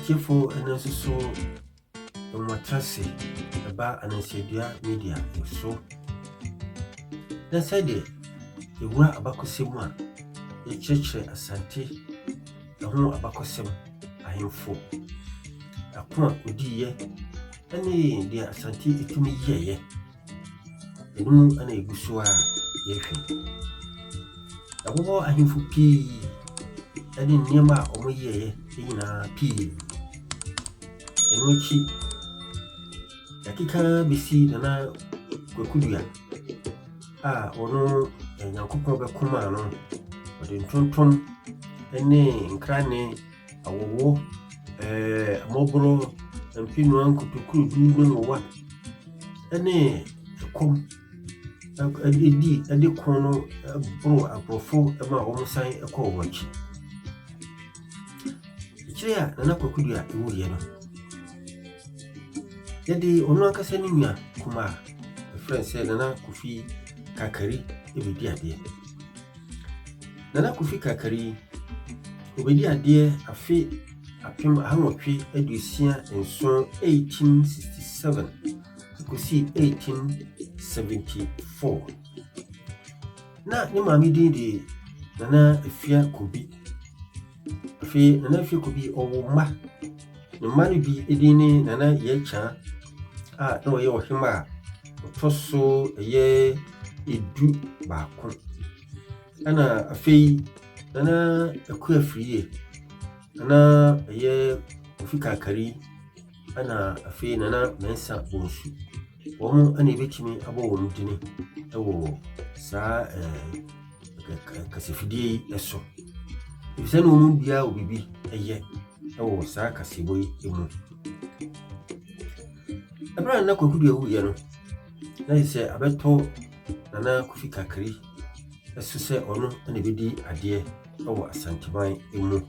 Atiefo, ɛnnɛ nso so moatra ase ɛba Anansiadua Media so. Na sɛdeɛ yɛwura abakɔsɛm mu a, yɛkyerɛkyerɛ Asante ɛho abakɔsɛm, ahemfo, ako a wɔdiiɛ ne deɛ Asante tumi yɛeɛ. Ɛno mu na yɛgu so a yɛrehwɛ. Yɛabobɔ ahemfo pii ne nneɛma a wɔyɛeɛ nyinaa pii. Ɛno akyi, yɛakeka bɛsi Nana Kwaku Dua a ɔno Nyankopɔn bɛko maa no. Ɔde ntontom ne nkranne Awɔwɔ, ɛɛ mmɔborɔ, mpinoa, nkotokurodu ne nwowa ne ɛkɔm dii de ko no boroo aborɔfo ma wɔsan kɔɔ wɔn akyi. Akyire a Nana Kwaku Duah wuiɛ no, yɛde ɔno ankasa ne nua kumaa a yɛfrɛ no sɛ Nana Kofi Kakari bɛdi adeɛ. Nana Kofi Kakari, ɔbɛdii adeɛ afe 1867, 1867 kɔsii 1874. Na ne maame din de Nana Afia Kobi. Afei Nana Afia Kobi ɔwɔ mma. Ne mma no bi din ne Nana Yɛkyaa a na ɔyɛ ɔhemmaa a ɔtɔ so ɛyɛ 11. Ɛna afei Nana Akua Afriyie, Nana ɛyɛ Kofi Kakari, ɛna afei Nana Mensah Bonsu. Wɔn na yɛbɛtumi abɔ wɔn dini wɔ saa ɛɛ kasafidie yi so. Efisɛ na wɔn mu biara wɔ biribi yɛ wɔ saa kaseɛbɔ yi mu. Ɛberɛ a Nana Kwaku Duah wuiɛ no, na kyerɛ sɛ abɛtɔ Nana Kofi Kakari so sɛ ɔno na ɛbɛdi adeɛ wɔ Asanteman mu.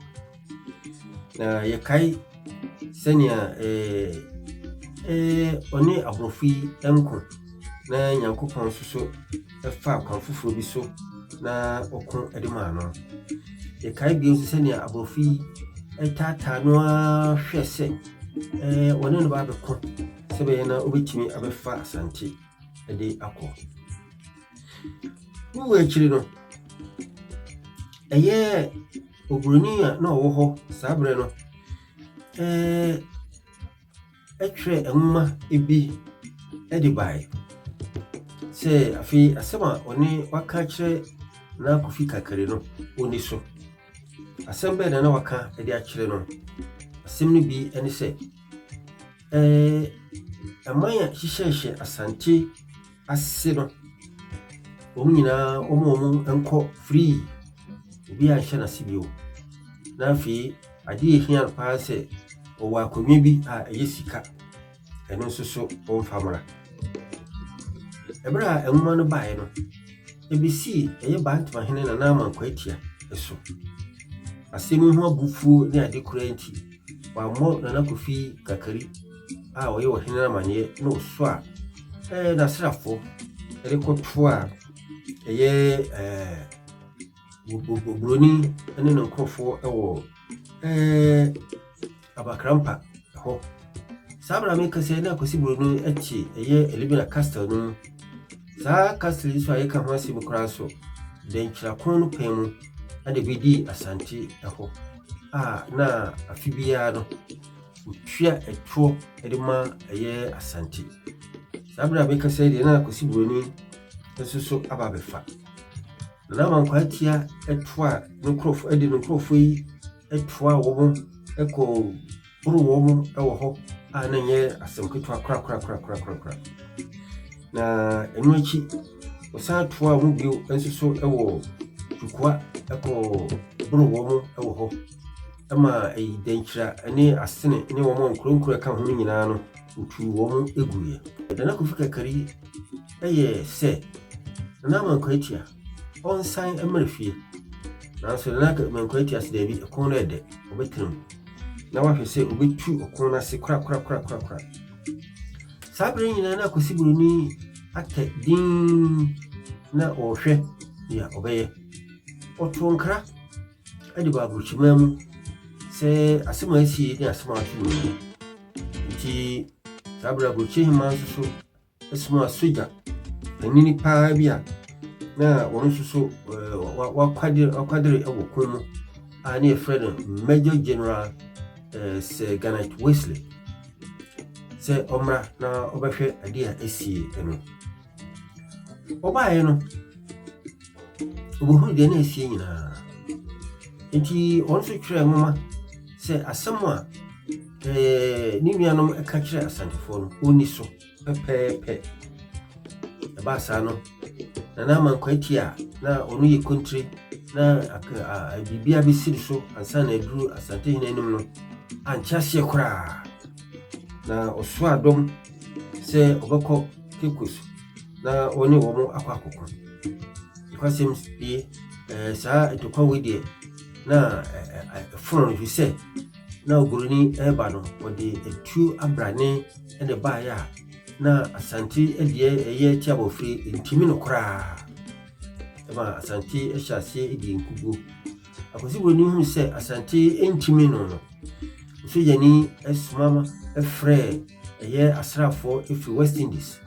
Na yɛkae sɛnea ɛɛ ɔne aborɔfo yi nko na Nyankopɔn nso so faa kwan foforɔ bi so na ɔko de maa no. Yɛkae bio nso sɛnea aborɔfo yi taataa no ara hwɛ sɛ ɛɛ wɔne no ba abɛko sɛ ɛbɛyɛ na wobɛtumi abɛfa Asante de akɔ. Ne wu akyiri no, ɛyɛɛ oburoni a na ɔwɔ hɔ saa berɛ no ɛɛ twerɛɛ nwoma bi de baeɛ sɛ afei asɛm a ɔne waka akyerɛ Nana Kofi Kakari no, ɔnni so. Asɛm bɛn na na waka de akyerɛ no? Asɛm no bi ne sɛ, ɛɛ aman a ɛhyehyɛhyɛ Asante ase no, wɔn nyinaa wɔn wɔn nkɔ free, obiara nhyɛ n'ase bio. Na afei adeɛ a ɛhia no paa sɛ ɔwɔ akonnwa bi a ɛyɛ sika, ɛno nso so wɔmfa mmra. Ɛberɛ a nwoma no baeɛ no, ɛbɛsii ɛyɛ Bantamahene Nana Amankwaa Atia so. Asɛm yi ho abufuo ne ade koraa nti, wammɔ Nana Kofi Kakari a ɔyɛ ɔhene no amanneɛ na ɔsɔ a ɛɛ n'asraafoɔ de kɔto a ɛyɛ ɛɛ oburoni ne ne nkurɔfoɔ wɔ ɛɛ Abakrampa hɔ. Saa berɛ a meka sɛ na Kwasi Buroni te ɛyɛ Elibina Castle no mu. Saa castle yi nso a yɛka ho asɛm koraa nso, Dɛnkyira no pɛn mu na ɛbɛdii Asante hɔ a na afe biara no Wɔtua ɛtoɔ de ma ɛyɛ Asante. Saa berɛ a mekasa yi deɛ na Kwasi Buroni nso so aba abɛfa. Nana Amankwaa Atia toa ne nkurɔfoɔ de ne nkurɔfoɔ yi toa wɔn kɔ boro wɔn wɔ hɔ a na ɛnyɛ asɛm ketewa korakorakorakorakora. Na ɛno akyi, wɔsan toa wɔn bio nso so wɔ Tukua kɔ boro wɔn wɔ hɔ. ma ayi Dankyira ne Asene ne wɔn a nkuro nkuro a ɛka ho no nyinaa no, wɔtuu wɔn guiɛ. Nana Kofi Kakari yɛɛ sɛ Nana Amankwaa Atia ɔnsan mmra fie, nanso Nana Amankwaa Atia se daabi, ɛko no ɛdɛ, ɔbɛtena mu na wahwɛ sɛ ɔbɛtu ɔko no ase korakorakorakora. Saa berɛ nyinaa na Kwasi Buroni atɛ dinn na ɔrehwɛ nea ɔbɛyɛ. Ɔtoo nkra de baa aburokyiman mu sɛ asɛm a asie ne asɛm a ato mu no. Nti saa berɛ aburokyire hema nso so somaa sogya panini paa bi a na wɔn nso so wakwadere wɔ ko mu a ne yɛfrɛ no Major General Sir Garnet Wesley sɛ ɔmmra na ɔbɛhwɛ adeɛ a asie no. Ɔbaeɛ no, ɔbɛhunu deɛ na asie nyinaa. Nti ɔno nso twerɛɛ nwoma sɛ asɛm a ne nuanom ka kyerɛ Asantefoɔ no, ɔnni so pɛpɛɛpɛ. Ɛbaa saa no, Nana Amankwaa a na ɔno yɛ kontire na biribiara bɛsi ne so ansa na aduru Asantehene anim no, ankyɛ aseɛ koraa. Na ɔsoaa dɔm sɛ ɔbɛkɔ Cape Coast na ɔne wɔn akɔ akɔko. Nokwasɛm die, saa ntɔkwa wei deɛ na ɛfono no, ɛfiri sɛ na Oburoni ɛreba no, ɔde atuo abrane na ɛbaeɛ a na Asante deɛ ɛyɛ Tiabɔfire ntimi no koraa. Ɛma Asante hyɛ aseɛ di nkuguo. Akwasi Buroni hunu sɛ Asante ntimi no, sogyani soma frɛɛ ɛyɛ asraafoɔ ɛfiri West Indies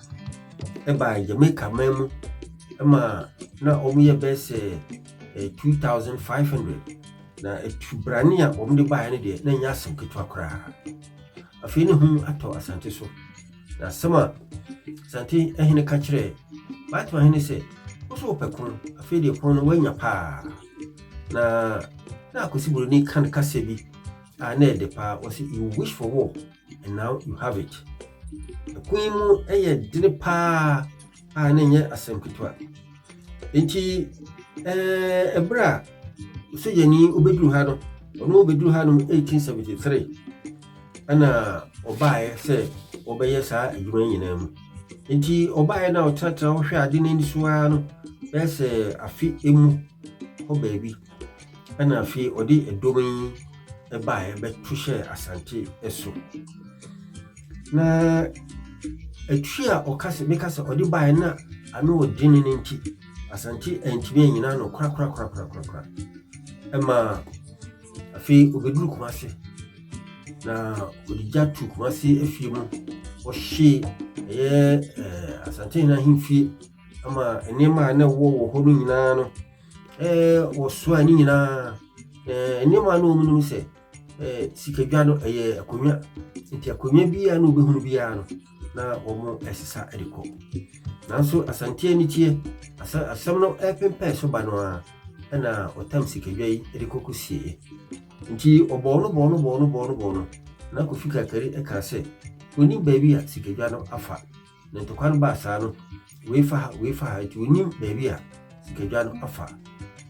ɛbaa Jamaica man mu ma na wɔyɛ bɛyɛ sɛ 2500, na atubrane a wɔde baeɛ no deɛ, na ɛnyɛ asɛm ketewa koraa. Afei ne ho atɔ Asante so. Na asɛm a Asante hene ka kyerɛɛ Baatema hene sɛ, wo so wopɛ ko, afei deɛ ko no woanya paa. Na Akwasi Buroni ka no kasa bi a na ɛde paa, wɔsɛ, "You wish for war and now you have it." Ɛko yi mu yɛ dene paa a na ɛnyɛ asɛm ketewa. Nti ɛberɛ a sogyani obɛduru ha no, ɔno obɛduru ha no 1873 ɛna ɔbaeɛ sɛ ɔbɛyɛ saa adwuma yi nyinaa mu. Nti ɔbaeɛ no a ɔtenatena hɔ hwɛ ade no ani so ara no, bɛyɛ sɛ afe emu hɔ baabi ɛna afei ɔde ɛdɔm yi baeɛ bɛto hyɛɛ Asante so. Na atu a ɔka sɛ meka sɛ ɔde baeɛ na ano ɔdene no nti, Asante antumi anyina no korakorakorakorakora. Ɛma afei obɛduru Kumase na ɔde gya tu Kumase afie mu, ɔhyee ɛyɛ Asantehene ahemfie ama nneɛma a na ɛwɔ wɔ hɔ no nyinaa no, wɔsoa ne nyinaa. Nneɛma a na wɔn nim sɛ sikadwa no ɛyɛ akonnwa, nti akonnwa biara na wɔbɛhunu biara no na wɔn ɛsesa de kɔ. Nanso Asante ani tie asɛm no ɛpempɛn so ba no a, ɛna ɔtam sikadwa yi de kɔkɔ sie. Nti ɔbɔɔ no bɔɔ no bɔɔ no bɔɔ no bɔɔ no na Kofi Kakari ɛka sɛ onim baabi a sikadwa no afa. Na ntɔkwa no baa saa no, wei fa ha, wei fa ha, nti onim baabi a sikadwa no afa.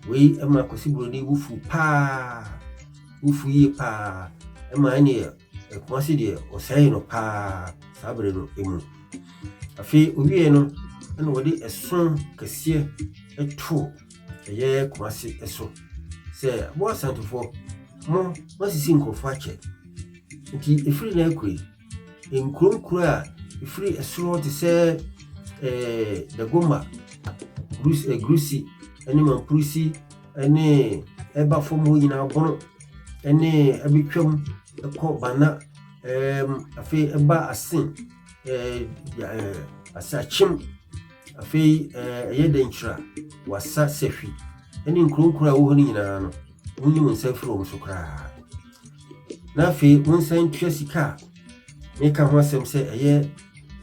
Wei ma Kwasi Buroni bo fu paa, bo fu yie paa, ɛma ɛneɛ Kumase deɛ ɔsɛe no paa saa bere no mu. Afei owie no, ɛna wɔde ɛso kɛseɛ ɛto ɛyɛ Kumase so sɛ mo Asantefoɔ, mo moasisi nkurɔfoɔ akyɛ, nti ɛfiri na akɔ yi, nkuro nkuro a ɛfiri ɛsoro te sɛ Dagomba, Grusi ne Mampurusi ne ɛba fam hɔ nyinaa, Bono ne ɛbɛtwam ɛkɔ Bana, afei ɛba Asen, Asakyem, afei ɛyɛ Dɛnkyira, Wasa, Sɛhwi ne nkuro nkuro a ɛwɔ hɔ no nyinaa no, monyi mo nsa mfiri wɔn so koraa. Na afei monsan ntua sika a meka ho asɛm sɛ ɛyɛ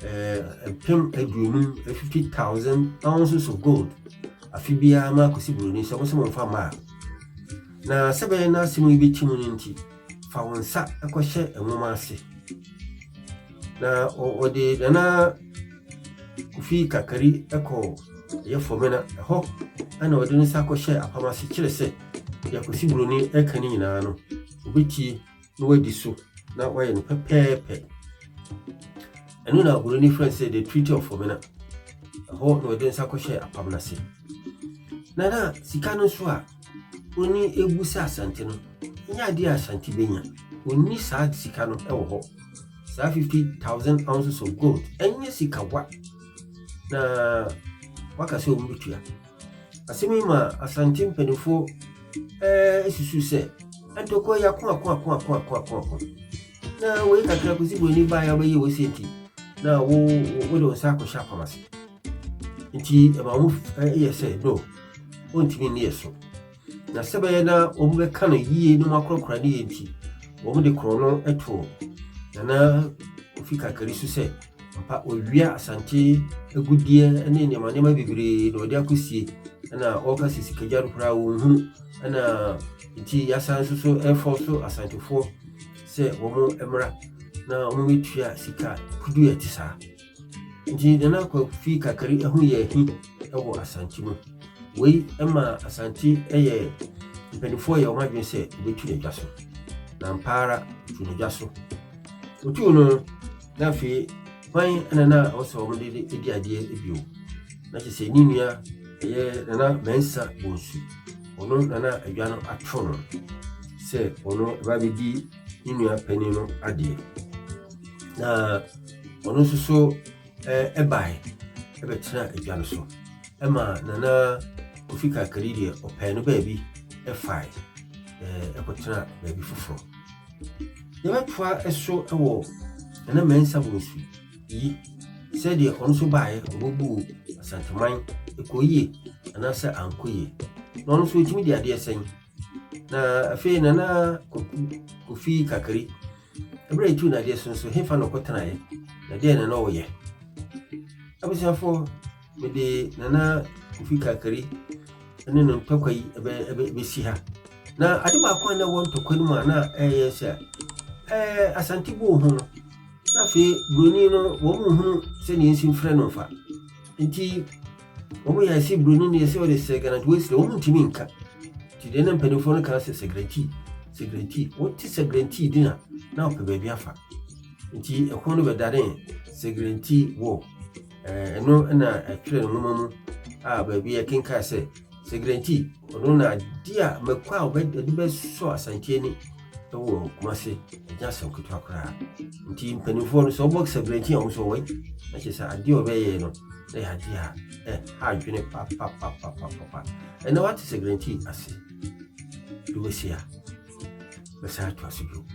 50,000, 50,000 ounces of gold afe biara ma Akwasi Buroni sɛ mo sɛ momfa mma a. Na sɛ bɛyɛ na asɛm yi bɛkyi mu no nti, fa wo nsa kɔhyɛ nwoma ase. Na ɔde Nana Kofi Kakari kɔ ɛyɛ Fomena, ɛhɔ ɛna ɔde ne nsa kɔhyɛ apam ase kyerɛ sɛ deɛ Akwasi Buroni ɛka no nyinaa no, obɛtie na wadi so na wayɛ no pɛpɛɛpɛ. Ɛno na Buroni frɛ sɛ the Treaty of Fomena. Ɛhɔ na ɔde nsa kɔhyɛ apam no ase. Na sika no nso a Buroni ebu sɛ Asante no, ɛnyɛ adeɛ a Asante bɛnya. Ɔnni saa sika no wɔ hɔ. Saa 50,000 ounces of gold ɛnyɛ sika wa na waka sɛ wɔn bɛtua. Asɛm yi ma Asante mpanimfoɔ susu sɛ Ntɔkwa yi ako ako ako ako ako ako ako. Na wei kakra Kwesi Broni baeɛ a wobɛyɛ wei sei nti na wo wode wo nsa akɔhyɛ apam ase. Nti ɛma wɔn yɛ sɛ no, wɔntumi nni yɛ so. Na sɛ bɛyɛ na wɔbɛka no yie na wɔakorakora no yie nti, wɔde korɔ no too Nana Kofi Kakari so sɛ ampa ɔwia Asante agudeɛ ne nneɛma nneɛma bebree na ɔde akɔsie ɛna ɔreka sɛ sikagya no koraa wɔnhunu ɛna nti yɛasan nso so ɛfɔ so Asantefoɔ sɛ wɔn mmra na wɔmmɛtua sika kudu a ɛte saa. Nti Nana Kofi Kakari ho yɛ ahi wɔ Asante mu. Wei ma Asante yɛ mpanimfoɔ yɛ wɔn adwene sɛ wɔbɛtu n'adwa so. Na ampa ara wɔtu n'adwa so. Wɔtuu no na afei hwan na na ɛwɔ sɛ wɔde di adeɛ bio? Na kyerɛ sɛ ne nua ɛyɛ Nana Mensah Bonsu. Ɔno na na adwa no ato no sɛ ɔno ɛba bɛdi ne nua panin no adeɛ. Na ɔno nso so ɛbae ɛbɛtena adwa no so ɛma Nana Kofi Kakari deɛ ɔpɛɛ no baabi ɛfae ɛkɔtena baabi foforɔ. Yɛbɛtoa so wɔ Nana Mensah Bonsu yi sɛdeɛ ɔno nso baeɛ ɔbɛbuu Asanteman ɛkɔ yie anaasɛ ankɔ yie. Na ɔno nso ɔtumi de adeɛ sɛn. Na afei Nana Kofi Kakari ɛberɛ a ɛtuu n'adeɛ so nso hefa na ɔkɔtenaeɛ na deɛ na na ɔyɛ. Abusuafoɔ, mede Nana Kofi Kakari ne no ntɔkwa yi bɛsi ha. Na ade baako a na ɛwɔ ntɔkwa no mu a na ɛyɛ sɛ Asante bɔɔ hu no, na afei Buroni no wɔn nhunu sɛdeɛ nsi mfrɛ no mfa. Nti wɔn yɛ sɛ Buroni no yɛ sɛ ɔde Sir Gernot Wesley, wɔn ntumi nka. Nti deɛ na mpanimfoɔ no ka sɛ Sir Gernot, wɔte Sir Gernot din a na ɔpɛ baabi afa. Nti ɛko no bɛdane Sir Gernot War. Ɛno na ɛtwerɛ no nwoma mu a baabi yɛkenkan sɛ Sir Gernot ɔno na adeɛ a mako a ɔde bɛsɔ Asante ani wɔ Kumase ɛnyɛ asɛm ketewa koraa. Nti mpanimfoɔ no sɛ wɔbɔ Sir Gernot a wɔn nso wɔwɔ na kyerɛ sɛ adeɛ a ɔbɛyɛ no na yɛ adeɛ a ɛha adwene papapapapapa. Ɛnna wate Sir Gernot ase de wɔasi a bɛsan atoa so bio.